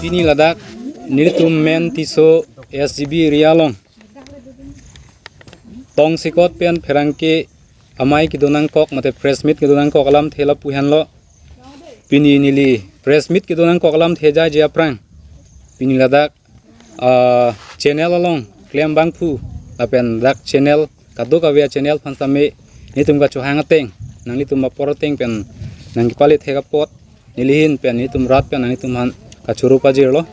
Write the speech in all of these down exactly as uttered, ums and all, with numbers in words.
Pini ladak nelitum Main Tisso S G B area along tongsekot pen pherangke amei kedo nangkok mate press meet kedo nangkok alamthe lapu henlo. Pini neli press meet kedo nangkok alamthe jai jai aphrang pini ladak ah, channel along klem abangphu lapen dak channel kadokave a-channel aphan sitame nelitum kachohang ateng, nanglitum apor ateng pen nangkepale thek apot neli ahin pen nelitum rat pen nanglitum aphan kachoro pajirlo.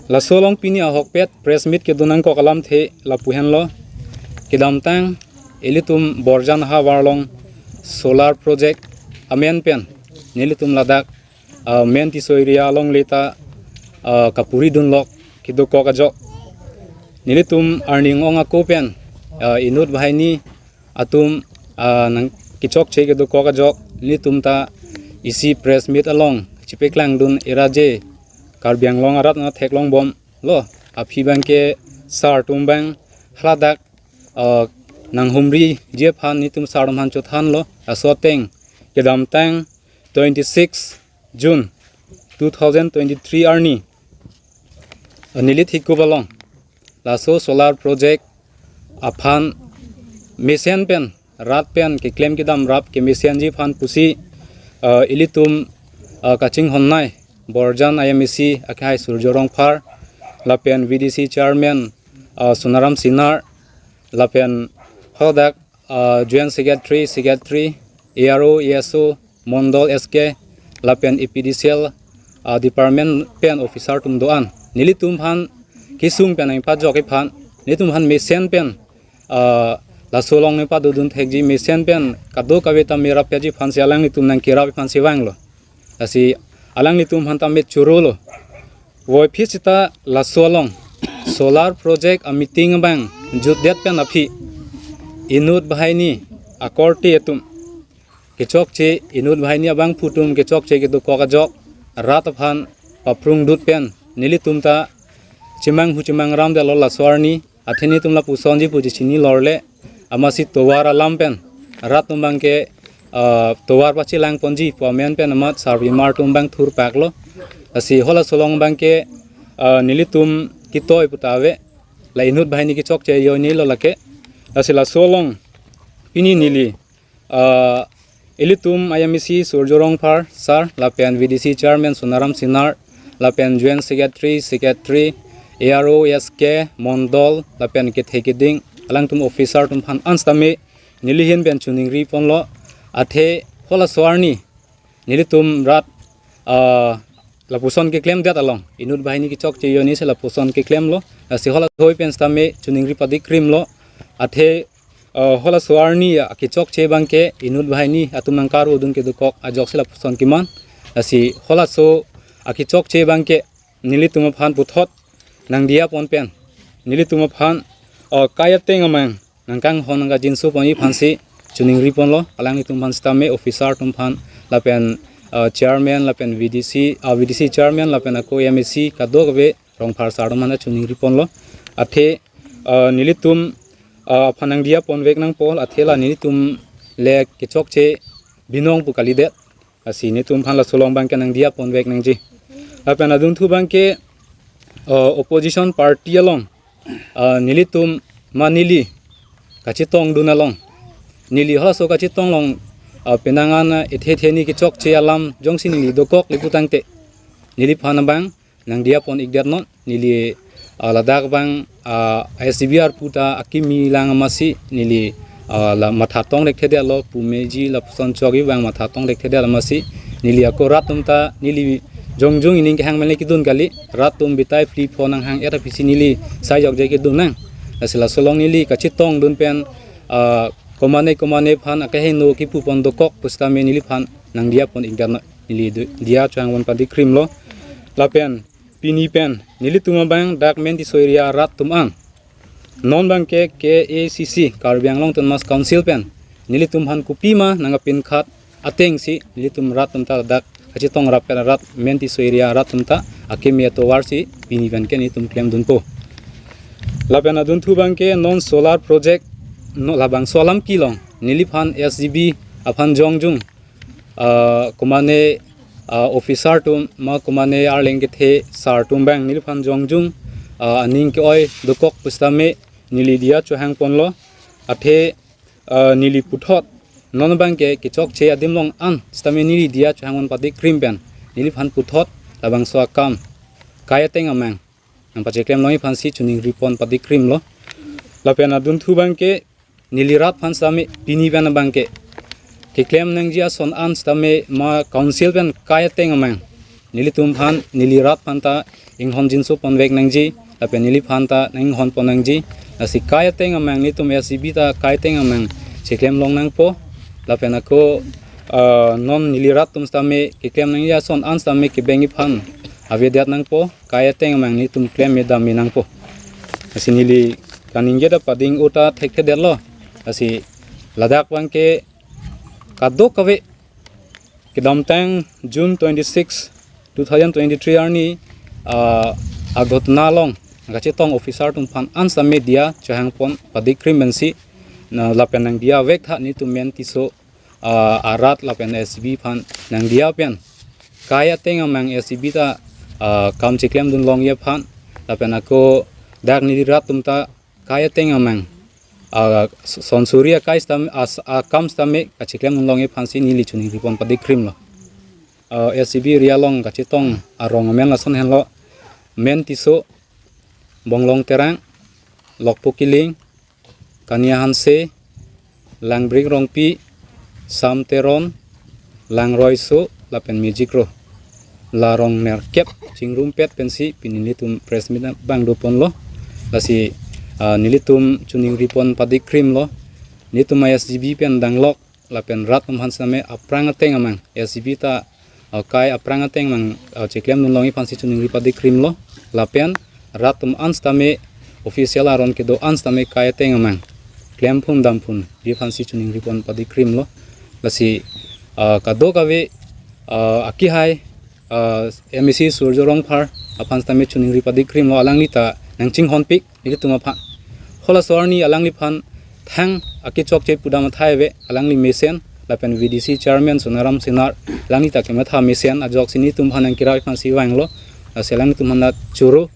Laso along pini ahokpet press meet kedo nangkok alamthe lapu henlo. Kedamtang ilitum Borjan havar along solar project amen pen nelitum ladak ah, Main Tisso area alongle ta ah, kapuri dunlok kedokok ajok. Nelitum arni ong ako pen ah, inut banghini atum ah, nangkechokche kedokok ajok nelitum ta isi press meet along chepeklang dun era je Karbi Anglong arat na theklong bomlo aphi abangke sir atum abang haladak ah, nanghumriji aphan nelitum sir atum aphan chothanlo. Laso ateng kedamtang twenty-six June two thousand twenty-three arni, ah, neli thikup along laso solar project aphan mesen pen rat pen keklem kedam rap kemesenji aphan pusi ah, ilitum ah, kachinghonnei Borjan I M A C akhai Surjo Rongphar lapen V D C chairman ah, Sonaram Singnar lapen hadak ah, joint secretary, secretary, A R O, A S O, Mondol S K lapen A P D C L ah, department pen officer atum do-an nelitum aphan kesung pen nangpajok aphan nelitum aphan mesen pen ah, laso along nangpadodun thekji mesen pen kadokave ta merap peji aphansi alanglitum nangkerap aphansi vanglo. Lasi alanglitum aphan ta me chorolo. Voiphit sita laso along solar project a-meeting abang jutdet pen aphi inut banghini akorte atum kechokche inut banghini abangphu atum kechokche kedokok ajok rat aphan paprung dut pen nelitum ta chemanghu chemangram detlo laso arni. Athe nelitum lapusonji pu chechini lorle amatsi tovar alam pen rat atum abangke ah, tovar pachelang ponji pu amen pen amat sir Bimar atum abang thurpaklo. Lasi halaso along abangke ah, nelitum kitoi puta ave la inut banghini kechokche ajoinelo lake. Lasi laso along pini neli ah, ilitum I M A C Surjo Rongphar sir lapen V D C chairman Sonaram Singnar lapen joint secretary, secretary, A R O, S K, Mondol lapen kethe keding alangtum officer atum aphan an sitame neli ahin pen choningri ponlo. Athe halaso arni nelitum rat ah, lapuson keklemdet along inut banghini kechokche ajoinesi lapuson keklemlo. Lasi halaso ahoi pen sitame choningri padikrimlo. Athe ah, halaso arni akechokche abangke inut banghini atum nangkarudun kedokok ajoksi lapuson keman. Lasi halaso akechokche abangke nelitum aphan puthot nangdiya pon pen nelitum aphan ah, kai ateng amang nangkanghon nangkajinso ponji aphansi choningri ponlo. Alanglitum aphan sitame officer atum aphan lapen ah, chairman lapen V D C ah, V D C chairman lapen ako M A C kadokave Rongphar sir atum aphan choningri ponlo. Athe ah, nelitum ah, aphan nangdiya ponvek nangpo, athe la nelitum le kechokche binong pu kalidet. Lasi nelitum aphan laso along abangke nangdiya ponvek nangji. Lapen adunthu abangke ah, opposition party along ah, nelitum ma neli kachetongdun along neli halaso kachetong along ah, penang an ah, ethe ethe ni kechokche alam jongsi neli dokokle putangte neliphan abang nangdiya pon-ikdetnon. Neli ah, ladak abang ah, I S D B R puta akimi lang amatsi neli ah, la matha tongrekthedetlo, pu meji lapuson chokji abang matha tongrekthedet amatsi neli ako rat atum ta neli jongjong ining kehang mele kedun kali, rat atum bitai phli pho nanghang-et aphisi neli sai jokje kedun nang. Lasi laso along neli kachetongdun pen ah, komane komane aphan akeheno kipu pon dokok pusitame neliphan nangdiya pon-ikdetnon. Neli du- diya chohang pon padikrimlo. Lapen pini pen nelitum abang dak Main Tisso area arat atum an non abangke K A C C, Karbi Anglong Autonomous Council pen nelitum aphan kopima nangkapinkhat atengsi nelitum rat atum ta dak kachetong rap pen rat Main Tisso area arat atum ta akimi atovarsi pini pen ke nelitum klemdunpo. Lapen adunthu abangke non solar project no labangso alam kelong neliphan S G B aphan jongjong ah, komane ah, officer atum ma komane arleng kethe sir atum abang neliphan jongjung, ah, aning ke-oi dokok pusitame neli diya chohang ponlo. Athe, ah, neli puthot non abang ke kechokche adim along an sitame neli diya chohang pon padi krim pen neliphan puthot labangso akam kai ateng amang nangpacheklemlong aphansi choningri pon padi krimlo. Lapen adunthu abang ke neli rat aphan sitame pini pen abang ke keklem nangji ason an sitame ma council pen kai ateng amang nelitum aphan, neli rat aphan ta inghon jinso ponvek nangji, lapen neliphan ta nang-inghon pon nangji. Lasi kai ateng amang nelitum S G B ta kai ateng amang cheklemlong nangpo. Lapen ako, ah, non neli rat atum sitame keklem nangji ason an sitame kebengji aphan avedet nangpo. Kai ateng amang nelitum klem me dam me nangpo. Lasi neli kaningje ta pading-o ta thekthedetlo. Lasi ladak abang ke kadokave kedamtang June twenty-six, two thousand twenty-three arni, ah, aghotona along kachetong officer atum aphan an sitame diya chohang pon padi krim pensi, na lapen nangdiya vek tha nelitum men Tisso, ah, arat lapen S G B aphan nangdiya pen kai ateng amang S G B ta, ah, kam cheklemdun longji aphan, lapen ako dak neli rat atum ta kai ateng amang, ah, sonsuri akai sitame, as-, akam sitame kacheklemdun longji aphansi neli choningri pon padi krimlo. Ah, S G B area along kachetong arong amen lason henlo: Men Tisso, Bonglong Terang, Lokpo Killing, Kania Hanse, Langbrik Rongpi, Sam Teron, Langroi So, lapen Magic Ro. La rong nerkep chingrumpet pensi pini nelitum press meet abang doponlo. Lasi, ah, nelitum choningri pon padi krimlo. Nelitum S G B pen danglok lapen rat atum aphan sitame aphrang ateng amang S G B ta, ah, kai aphrang ateng amang, ah, cheklemdun longji aphansi choningri padi krimlo. Lapen rat atum an sitame official aron kedo an sitame kai ateng amang klemphun damphunji aphansi choningri pon padi krimlo. Lasi, ah, kadokave, ah, akehai, ah, M A C Surjya Rongphar aphan sitame choningri padi krimlo, alangli ta nangchinghonpik nelitum aphan. Halaso arni alangliphan thang akechokche pudam athai ave, alangli mesen lapen V D C chairman Sonaram Singnar, alangli ta kematha mesen ajoksi nelitum aphan nangkirap aphansi vanglo. Lasi alanglitum aphan ta choro.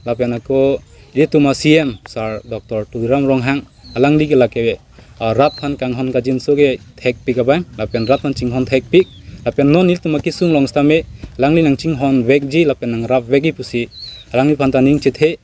Lapen ako nelitum a-C M sir Doctor Tuliram Ronghang, alangli ke lake, ah, rat aphan kanghon kangjinso ke thekpik abang, lapen rat aphan chinghon thekpik, lapen non nelitum akesung along sitame alangli nangchinghon vekji lapen nangrap vekji pusi alangliphan ta ning chethe.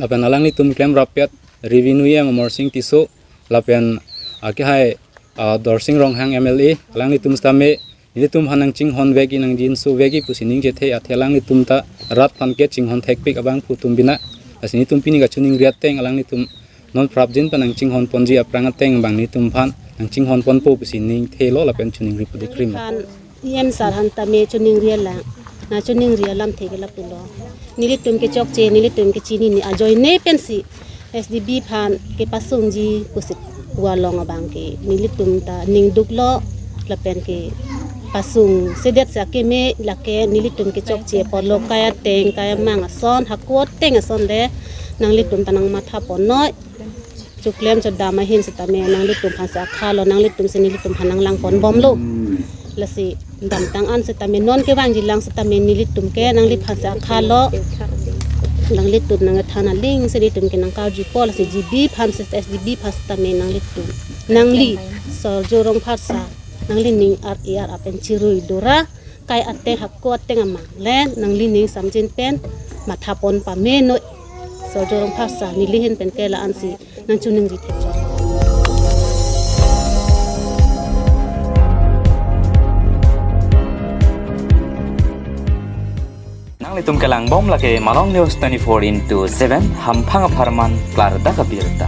Lapen alanglitum klemrappet Revenue E M Amarsing Tisso, lapen akehai, ah, Dorsing Ronghang M L A, alanglitum sitame nelitum aphan nangchinghon vekji nangjinso vekji pusi ning chethe, athe alanglitum ta rat aphan ke chinghon thekpik abangphu atum bina. Lasi nelitum pini kachoningri ateng alanglitum non prapjin pen nangchinghon ponji aphrang ateng abang nelitum aphan nangchinghon ponpo pusi ning thelo lapen choningri padi krim. Aphan E M sir aphan tame choningri alam, na choningri alamthe ke lapulo. Nelitum kechokche, nelitum kechinine ajoine pensi S D B aphan kepasungji pusi pu along abang ke nelitum ta ning duklo, lapen kepasungsedet si akeme lake nelitum kechokche apotlo, kai ateng kai amang ason, hako ateng ason le nanglitum ta nangmatha ponnoi. Choklem chodam ahin sitame nanglitum aphansi akhalo, nanglitumsi nelitum aphan nanglang ponbomlo. Lasi damtang an sitame non kevangjilang sitame nelitum ke nangliphansi akhalo, nanglitum nangkethan alingsi nelitum ke nangkarjupo. Lasi G B aphansi, S D B aphan sitame nanglitum, nangli Surjya Rongphar sir, nanglining ar-e ar-a pen chirui dora, kai ateng hako ateng amang le nanglining samjin pen matha pon pamenoi. Surjya Rongphar sir, neli ahin pen ke la-ansi nangchoningri thekchot. Nanglitum kelangbom lake Malong News twenty-four into seven, hamphang apharman klardak abirta.